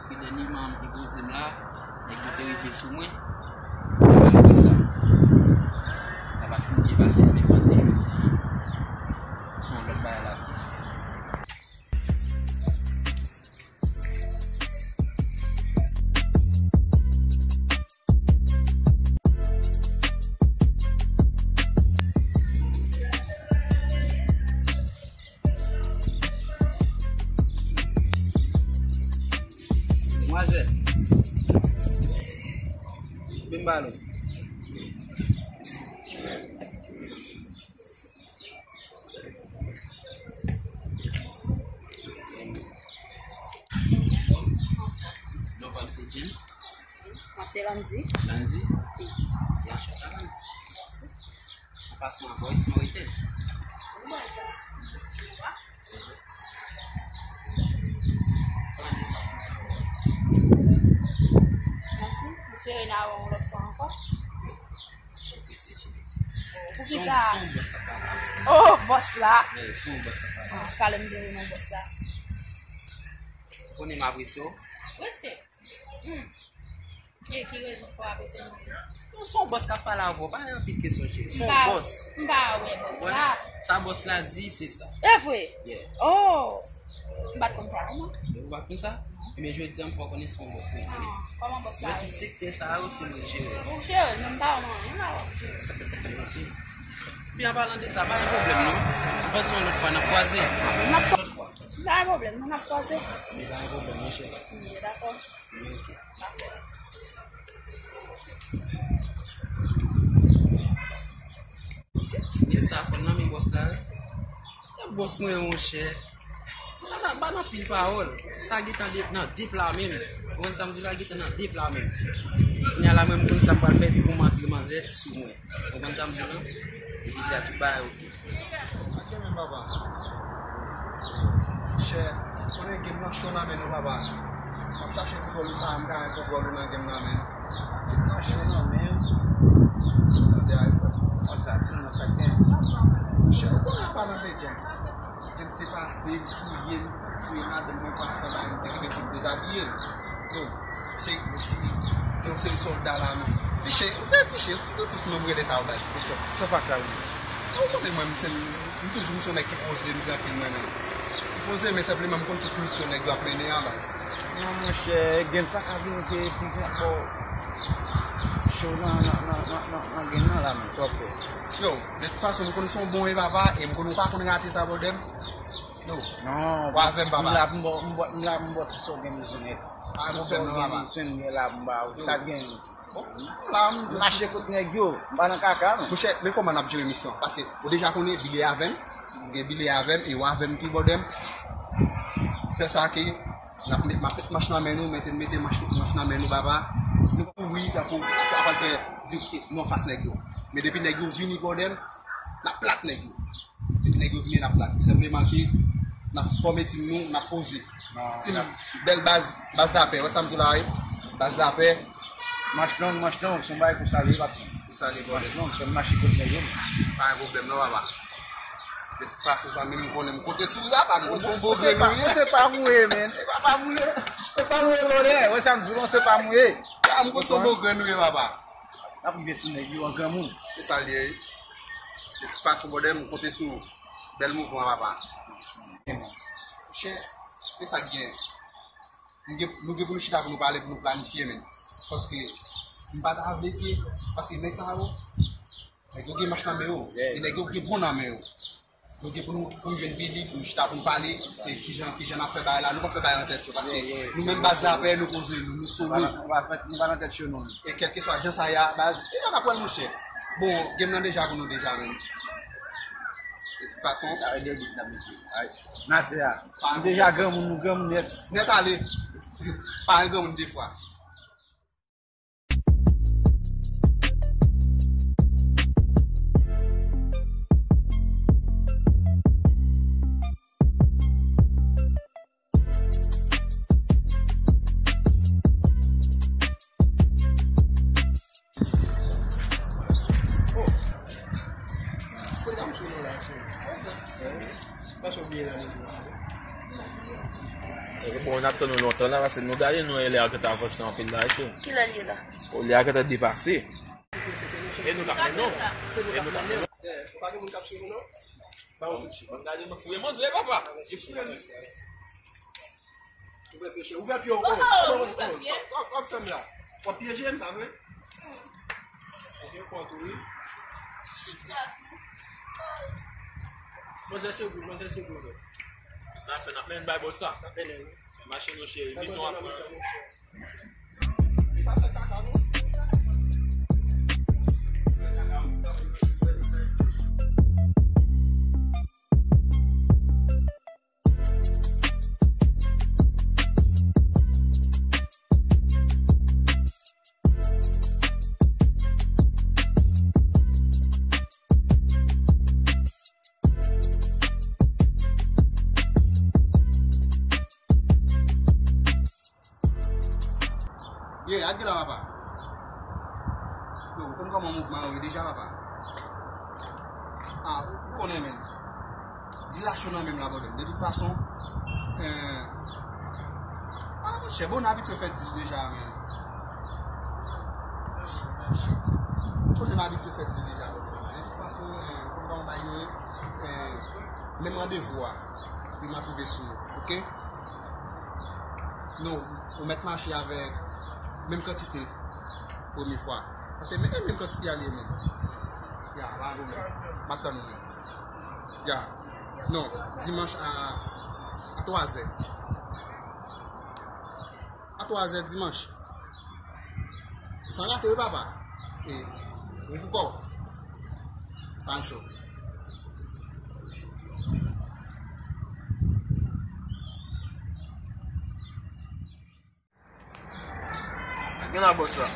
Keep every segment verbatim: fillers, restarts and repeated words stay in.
Dènyèman, m te poze m la, nèg yo te rive sou mwen. Men malgre sa, sa pa t fin byen pase, men m panse jodi se yon lòt bagay l ap vini. Demwazèl, vin m pale w. Non pa m se James. Mwen se Landy. Landy? Si. Byen chita, Landy. Mèsi. An pasan, voice mwen rete. Mwen bon, sa. Mèsi. M espere n a wè yon lòt fwa ankò. Poukisa? Se yon bòs k ap pale avè w. Oh, bòs la. Wi, se yon bòs k ap pale. Ah, pale m de non bòs la. Konnen m apresye w. Apresye? Hmm. E ki rezon fè w apresye mwen? Non, se yon bòs k ap pale avè w, pa gen anpil kesyon cheri. Se yon bòs. M pa wè bòs la. Sa bòs la di, se sa. E vre? Yeah. Oh. M pa t konn sa non mwen. Ou pa t konn sa? Ebyen, jodi a, m fè w konnen se yon bòs mwen ye. Ah, kòman bòs la ye? Mwen, tout sektè sa yo, se mwen k jere. Ou jere l, men m pa wè mwen, m pa wè w jere. Ok. Ebyen, an palan de sa, pa gen pwoblèm non. N ap fè sa yon lòt fwa, n ap kwaze. N ap kwa-, lòt fwa. Pa gen pwoblèm non, n ap kwaze. Ebyen, pa gen pwoblèm, monchè. Ebyen, dakò. Ebyen, ok. Dakò. Se ti mil sa fò nan men bòs la wi. E bòs mwen monchè. Pa nan, pa nan pil pawòl. Sa gentan de, nan de pla menm. Ou konn sa m di la, gentan nan de pla menm. Kounye a la mwen m konn sa m pral fè epi pou m antre manzè sou mwen. Ou konn sa m di la? Epi di a tout bagay oke. Atè menm papa. Monchè, konnen game nan cho nan men nou papa. M ap chache pou gòl ou pa, m ka gen pou gòl ou nan game nan menm. Game nan cho nan men. Tande a frè. Konsa, di m nan sa k gen. Monchè, ou konnen an palan de James. James te pase, li fouye m, fouye madanm mwen, pa fè bagay, m te kenbe ti m dezabiye l. Yo, se, se, yon seri sòlda la, m, ti chen, m se ti chen, ti toutous, men m rele sa yo baz. Kòman sa vle? Ou konnen mwen, m se, m toujou, m se yon nèg ki poze, m trankil mwen menm. M poze, men senpleman m konn tout misyon nèg yo ap mennen an baz. Non, monchè, gen pa ka vin ke pi gran bò cho nan, nan, nan gen nan la, men, twòp frè. Yo, de tout fason, m konn se yon bon e papa, e m konn ou pa konn rate sa, brother m. Yo, non, w avè m, papa. M la pou m ba w, m ba, m la pou m ba w tout sa w gen bezwen nèt. Pa gen pwoblèm non, papa. Tout sa w gen bezwen, m gen la pou m ba w. Yo. Sa gen. Bon, m la, m mache kot nèg yo, m pa nan kaka, non. Monchè, men kòman n ap jere misyon an? Paske ou deja konnen Billy avè m, m gen Billy avè m, e w avè m tou, brother m. Sèl sa ke, n ap met, m ap met manch nan men nou, mete, mete manch, manch nan men nou, papa. Nou kouri, tankou, sa pral fè, di, nou anfas nèg yo. Men depi nèg yo vini, brother m, n ap plat nèg yo. Epi nèg yo vini n ap plat. Senpleman ke n ap fòme tim nou, n ap poze. Tim bèl baz, baz lapè. Wè sa m di w la, wi. Baz lapè. Manch long, manch long, se yon bagay konsa li ye, patwon. Se sa li ye, brother. Manch long, fè m mache kot nèg yo. Pa gen pwoblèm non, papa. De tout fason, zanmi m, m konnen m konte sou w, papa. M konn se yon bon grenn ou ye. Ou se pa mouye, men. E pa, pa mouye. Se pa mouye, brother. Wè sa m di w, non, se pa mouye. A, m konn se yon bon grenn ou ye, papa. N ap rive sou nèg yo an granmoun. Se sa l ye, wi. De tout fason, brother, m konte sou ou. Bèl mouvman, papa. Monchè, men sa k gen. Nou gen, nou gen pou nou chita pou nou pale, pou nou planifye, men. Paske m pa ta vle ke, paske nèg sa yo, nèg yo gen manch nan men yo, e nèg yo gen bon nan men yo. Nou gen pou nou, pou nou jwenn Billy, pou nou chita, pou nou pale, e kijan, kijan n ap fè bagay la. Nou p ap fè bagay nan tèt cho, paske nou menm baz lapè, nou poze, nou, nou solo. Nou pa nan, nou pa nan tèt cho, non. E kèlkeswa jan sa ye a, baz, e yo n ap wè l, monchè. Bon, game nan deja pou nou deja, menm. De tout fason. Sa e de bit n ap mete. Ay, n atè a. Nou deja granmoun, nou granmoun nèt. Nèt ale. Pa yon granmoun de fwa. Kote m sou nou la, cheri? Pase w bliye la, nou. E bon, N ap tann ou lontan la, paske nou gade nou, e lè a gentan avanse anpil la, wi. Kilè l ye la? O, lè a gentan depase. E nou k ap mennen w. E nou k ap mennen w. Eh, pa gen moun k ap swiv ou non? Ba ou kout je. Ban m gade, mwen fouye manzè, papa. Se fouye manzè. Ouvè pye, cheri. Ouvè pye w. Oh, oh, oh, oh, oh, oh. W ap fè m la. W ap pyeje m, pa vre? Ok, kont ou, wi. Manzè se gou, manzè se gou, non. Sa fè n ap mennen bay bòs la. N ap mennen, wi. Mache nou, cheri. Bay bòs la nan mitan, monchè. Li pa fè kaka, non. Ye, ak la, papa. Yo, ou konn kòman mouvman yo ye deja, papa? Ah, ou konnen, men. Di lacho nan menm la, bòdèl. De tout fason, eh, ah, monchè, bon, n abitye fè dil deja, men. Shit. Ou konnen m abitye fè dil deja, bòdèl. De tout fason, eh, ou konn kòman bagay yo ye, eh, menm randevou a, li m a twouve sou yo, ok? Non, ou mèt mache avèk menm kantite premye fwa. Paske men, menm kantite a li ye menm. Ya, bravo, men. M ap tann ou, men. Ya. Non, dimanch a, a twazè. A twazè dimanch. San rate, wi, papa. E, ou pou kò w. Pa cho. Gen la, bòs la.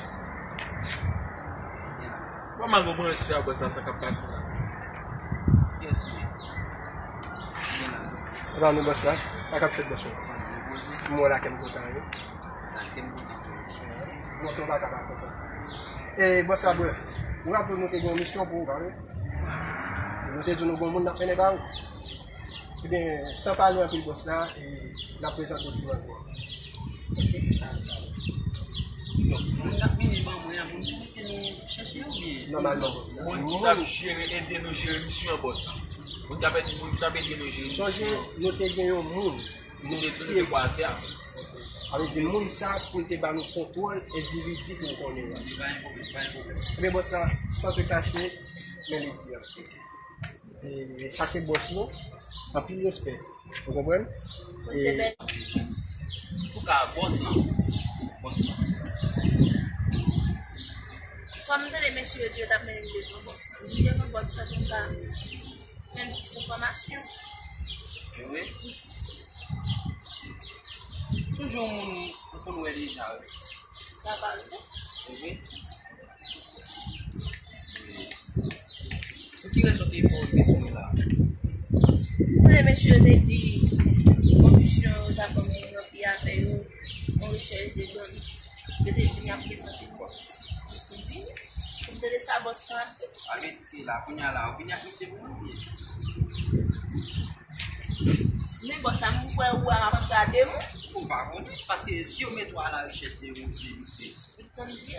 Bon, malgre mwen respè a bòs la, sa k ap pase la. Yes, wi. Gen la. E pa nou bòs la? Sa k ap fèt, bòs la? Mwen la, kè m kontan, wi. Sa, kè m kontan tou. Mwen tou pa ka pa kontan. E, bòs la, brèf. Ou raple nou te gen yon misyon pou ou, pa vre? Nou te di nou gon moun n ap mennen ba ou. Ebyen, san pale anpil bòs la, e, n ap prezante w ti manzè. Donk, moun n ap mennen ban mwen an, moun ki mete nou chèche yo oubyen? Nòmalman, bòs la. Moun ki t ap jere, ede nou jere misyon an, bòs la. Moun ki t ap ede, moun ki t ap ede nou jere misyon an. Sonje, nou te gen yon moun. Nou te di nou te kwaze a. Sa vle di, moun sa, pou l te ba nou kontwòl endividi pou nou konnen yo. Pa gen pwoblèm, pa gen pwoblèm. Ebyen, bòs la, san te kache, men li di an. E, sa se bòs nou. Anpil respè. Ou konprann? Mwen se bèl. Antouka, bòs lan. Bòs lan. Kòm m tande mesye yo di yo t ap mennen m devan bòs lan. M vin devan bòs lan pou m ka jwenn plis enfòmasyon. Wi. Konbyen moun ou konn wè deja, wi? Sa pa rive. Wi. Pou ki rezon te fè w rive sou mwen la? Kote mesye yo te di, konbisyon yo ta ban m yon pi avè yo, yon rechèch de done. Yo te di m y ap prezante m bòs. Jis m vini. M tande sa bòs lan ap di. A vle di ke la, kounye a la, ou vini ak misye pou mwen, oubyen? Men bòs la, m wè ou a, m ap gade moun. Ou pa konnen, paske si yo mete w a la rechèch de yon vye misye. Li konn di,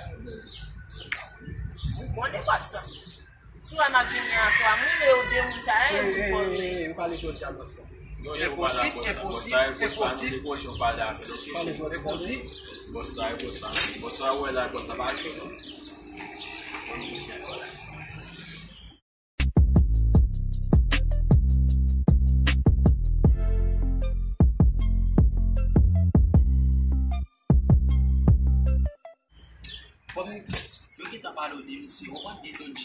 ou konnen bòs la. Si w wè m ap vini a twa moun, e yo de moun sa yo, e pou poze. Ou pale jodi a bòs la. Enposib, enposib, enposib. Enposib. Bòs sa, bòs sa. Bòs sa, wè la, bòs sa pa cho non. Kòm yo gentan pale w de misye, w konprann, de Don G.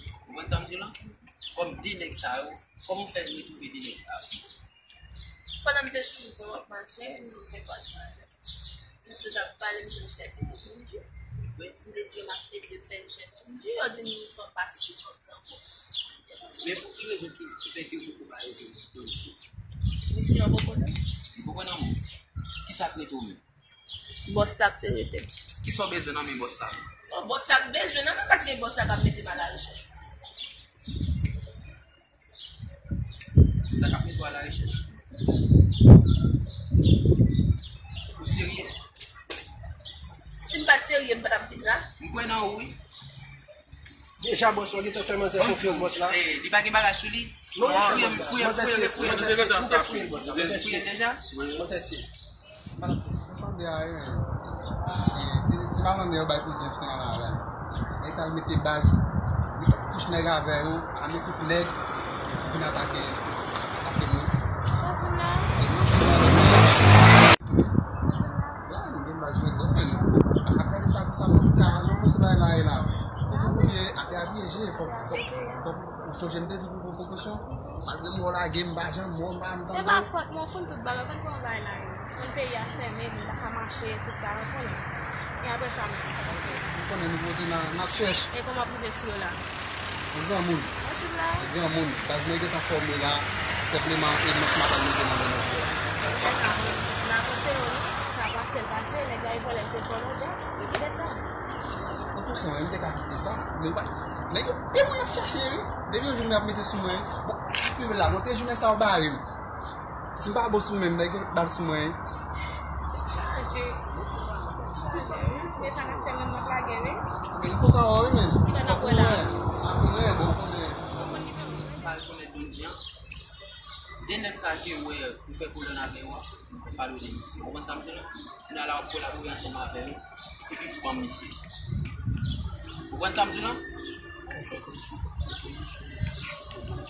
Ou konprann sa m di w la? Kòm de nèg sa yo, kòman w fè retwouve de nèg sa yo? Pandan m te sou wout mwen, m ap mache, m fè kwaze avè m. Misye t ap pale m de yon sèten Don G. Wi. M te di yo m ap ede m fè rechèch Don G. Yo di m fò m pase devan gran bòs. Men pou ki rezon ki, ki fè ke ou poko ba yo Don G? Misye an poko nan. Li poko nan men w. Kisa k rete w menm? Bòs la k te rete. Kisa w bezwen nan men bòs la? Bon, bòs la k bezwen nan men, paske bòs la k ap mete m a la rechèch. Bòs la k ap mete w a la rechèch. Ou serye? Si m pa t serye, m pa t ap vin la. M kwè nan ou, wi. Deja, bòs, ou gentan fè manzè konfyans, bòs la. Eh, li pa gen bagay sou li? Non, fouye, fouye, fouye, fouye. Manzè se, manzè se, ou te fouye, bòs la. Manzè se. Deja? Wi, manzè se. Ou tande a, wi. Ti, ti malandren yo bay pou Jeff se nan la baz. Nèg sa l mete baz, li t ap kouch nèg avè yo, ame tout nèg, vin atake, atake moun. Sa di m nan? E nou ki malandren. Ya, nou gen baz vre, men. Ap gade sa konsa, nou ti ka rajon, nou se bay la e la. Fòk nou byen, afè a byen jere, fòk, fòk, fòk, ou sonje m te di w pou pran prekosyon. Malgre m wè w lage, m pa janm wè w, m pa janm tande w. Se pa fòt mwen, w konn tout bagay, w konn kòman bagay la ye. Konn peyi a fèmen, moun pa ka mache, tout sa, w konnen. E apre sa menm, sa pa fè. Ou konnen nou poze n a, n ap chèche. E kòman w ap rive sou yo la? Yon granmoun. Yon ti blag? Yon granmoun. Baz mwen gentan fòme la, senpleman, e manch madanm li gen nan men nèg yo. Ou gen sa, moun. N a konseye w, non? Sa pase l fache, nèg la e vòlè l te vòlè w, bon, li kite sa. Mwen konsa, mwen, m te ka kite sa. Men pa, nèg yo, e mwen y ap chache, wi. Depi yon jou, m ap mete sou mwen. Bon, sa k rive la, non, te jounen sa yo bare m. Si m pa bon sou mwen, m nèg yo bal sou mwen. Tèt chaje. Tèt chaje, wi. Men sa n ap fè menm, m ap lage, wi. Men m kontan wè w, wi, men. Kilè n ap wè la? N ap wè, bon, konnen. Ou konn ki jan m ye? Pa rekonèt Donji an. De nèg sa ke w wè, ou fè kolòn avè yo a, m pale w de misye. Ou konprann sa m di w la? Kounye a la, w ap kolabore ansanm avè yo. Epi pou ban misye. Ou konprann sa m di w la?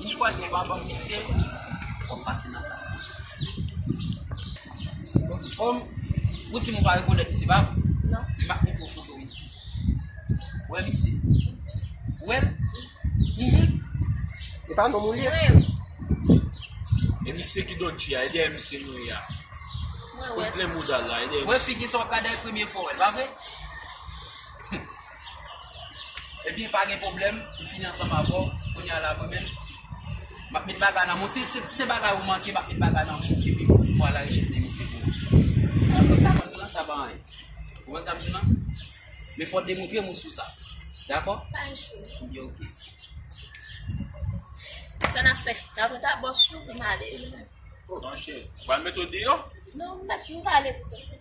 Yon fwa ke w pa ban misye, w ap pase nan plas la. Kòm ou di m ou pa rekonèt misye, pa vre? Non. M ap montre w foto misye. Ou wè misye? Ou wè l? Mhm. E pa nonm ou ye? Mwen wi. E misye ki Donji a, e dèyè misye nou ye a. Mwen wè. Kot plen mouda l la, e dèyè misye. Wè figi sa w ap gade premye fwa w wè l, pa vre? Ebyen, pa gen pwoblèm, m fini ansanm avè w, kounye a la mwen menm, m ap met bagay nan men w, se, se, se bagay ou manke, m ap met bagay nan men w, epi pou al arechèch de misye pou ou. Apre sa, konn lan sa pa anyen. Ou konn sa m di w lan? Men fò w demontre m ou sou sa. Dakò? Pa gen cho. Ebyen, oke. Sa n ap fè? N ap rete a bòs yo pou n ale. Monchè, ou pral mete w deyò? Non, m mèt, m ka ale pou kont mwen.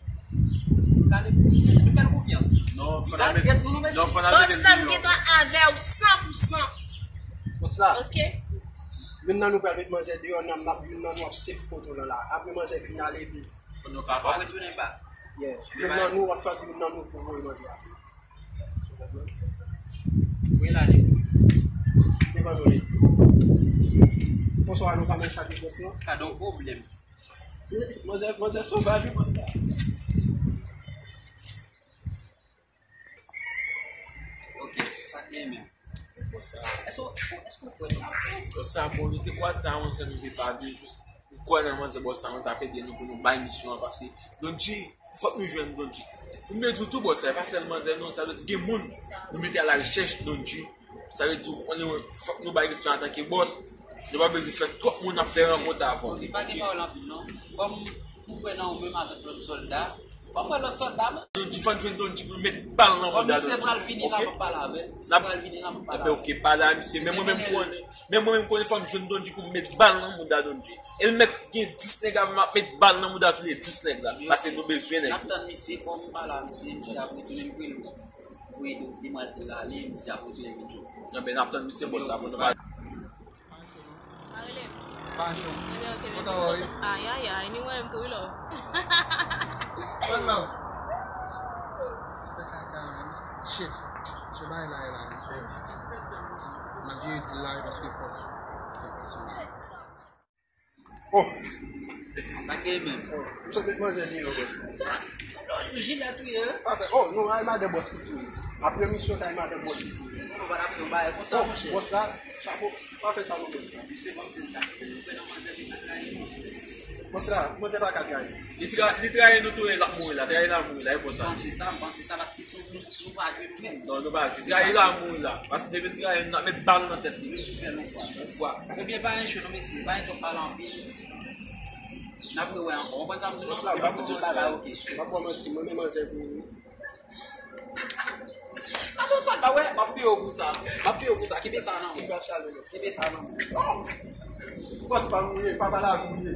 Ou ka ale pou kont mwen, nou fè l konfyans. Non, fò n al mete, non, fò n al mete l deyò. Bòs la, m gentan avè w san pou san. Bòs la. Oke? Youn nan nou pral met manzè deyò, nan, n ap, youn nan nou ap sef kote w lan la. Apre manzè fin ale, epi w ap retounen bak. Yeah. Youn nan nou, w ap chwazi youn nan nou pou voye manzè a. Mwen la depi. Devan nou rete. Bonswa, nou pa nan chak bòs non. Pa gen pwoblèm. Manzè, manzè sovaj wi bòs la. Ok, sa te menm. Bòs la. Èske, èske w kwè nan bòs la? Bòs la, bon, nou te kwaze sa yon jan nou te pale, jis nou kwè nan manzè bòs la, manzè ap ede nou pou nou bay misyon an, paske Donji, fòk nou jwenn Donji. M te di w tou bòs la, e pa sèl manzè non, sa vle di gen moun nou mete a la rechèch Donji. Sa vle di, ou konnen, fòk nou bay respè antanke bòs. Nou pa bezwen fè twòp moun ap fè rankont avè w. Ok, pa gen pawòl anpil non. Kòm m kwè nan ou menm avèk lòt sòlda, pa kwè lòt sòlda, men. Donji, fò n jwenn Donji pou l met bal nan mouda Donji. Kòm misye pral vini la, m ap pale avè l. Misye pral vini la, m ap pale avè l. Ebyen, ok, pale a misye. Men mwen menm konnen. Men mwen menm konnen fò m jwenn Donji pou m met bal nan mouda Donji. E l mèt gen dis nèg avè m, m ap met bal nan mouda tou le dis nèg la. Paske nou bezwen nèg yo. N ap tann misye, kòm m pale a misye, misye ap retounen, m voye l voye de-, demwazèl la ale, misye ap retounen vit. Ebyen, n ap tann misye bòs la pou nou pale. Pa rele m. Pa cho. Ebyen, ok, men kontan wè w wi. Ayayay, ni wè m tou wi love. One love. Se fè kaka menm. Shit. Se bagay la, la, la. M ap jere di l la wi paske fò. Fò pèsonèl. Oh! Sa k gen menm? Oh, m sot met manzè deyò bòs la. Sa, sa lòj jilèt ou ye? Pa fè, oh, non, a e madan bòs li tou ye. Apre misyon sa, e madan bòs li tou ye. Non, nou pa t ap fè yon bagay konsa, monchè. Bòs la, chapo, pa fè sa non bòs la. Misye ban m se l ta fè, nou fè nan manzè li pa trayi nou. Bòs la, manzè pa ka trayi. Li tra-, li trayi nou tou ye, l ap mouri la, trayi l ap mouri la, e konsa. M panse sa, m panse sa, paske se yon Nou pa jwe nou menm. Non, nou pa jwe. Trayi la, mouri la. Paske depi l trayi nou, n ap met bal nan tèt li. Nou tou fè l yon fwa. Yon fwa. Ebyen, pa gen cho non, mesye. Pa gen twòp pale anpil. N ap rewè ankò. Ou konprann sa m di w lan? Bòs la, m pa pou tout bagay, ok. M pa pou manti, mwen menm manzè pou ou. Sa bon, sa, pa wè, m ap peye w pou sa. M ap peye w pou sa. Kenbe sa nan men w. Kenbe sa nan men w. Oh! Bòs pa m ye, papa lavi m ye.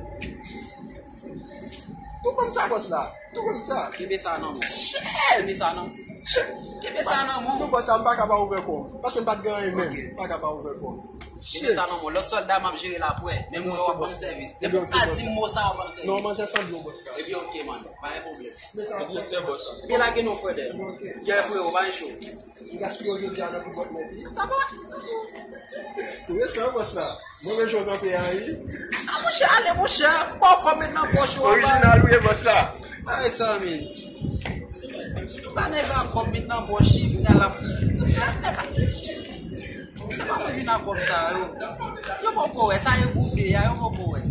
Tou kòm sa, bòs la. Tou kòm sa. Kenbe sa nan men w. Shit! Kenbe sa nan men w. Shit! Kenbe sa nan men w. Non, bòs la, m pa ka pa ouvè kò m. Paske m pa t gen anyen menm. Ok. M pa ka pa ouvè kò m. Kenbe sa nan men w. Lòt sòlda m ap jere l apre. Men mwen w ap ban m sèvis. Depi w ka di m mo sa, w ap ban m sèvis. Non, manzè sanble w, bòs la. Epi ok, man. Pa gen pwoblèm. Ebyen, sè bòs la. Byen lage non, frè Dèl. Ok. Yè, freo, pa gen cho. M gaspiye w jodi a nan kou bòt nèt, wi. Sa pa? Tou resan, bòs la. Mwen menm jan w kanpe a, wi. A, monchè, ale, monchè. Bon, kòb met nan pòch ou anba. Orijinal ou ye, bòs la. Ay, zanmi. Pa nèg a kòb met nan pòch li, kounye a l ap. Se nèg a. Se pa mwen vin ak kòb sa yo. Yo poko wè, sa yo goute a, yo poko wè.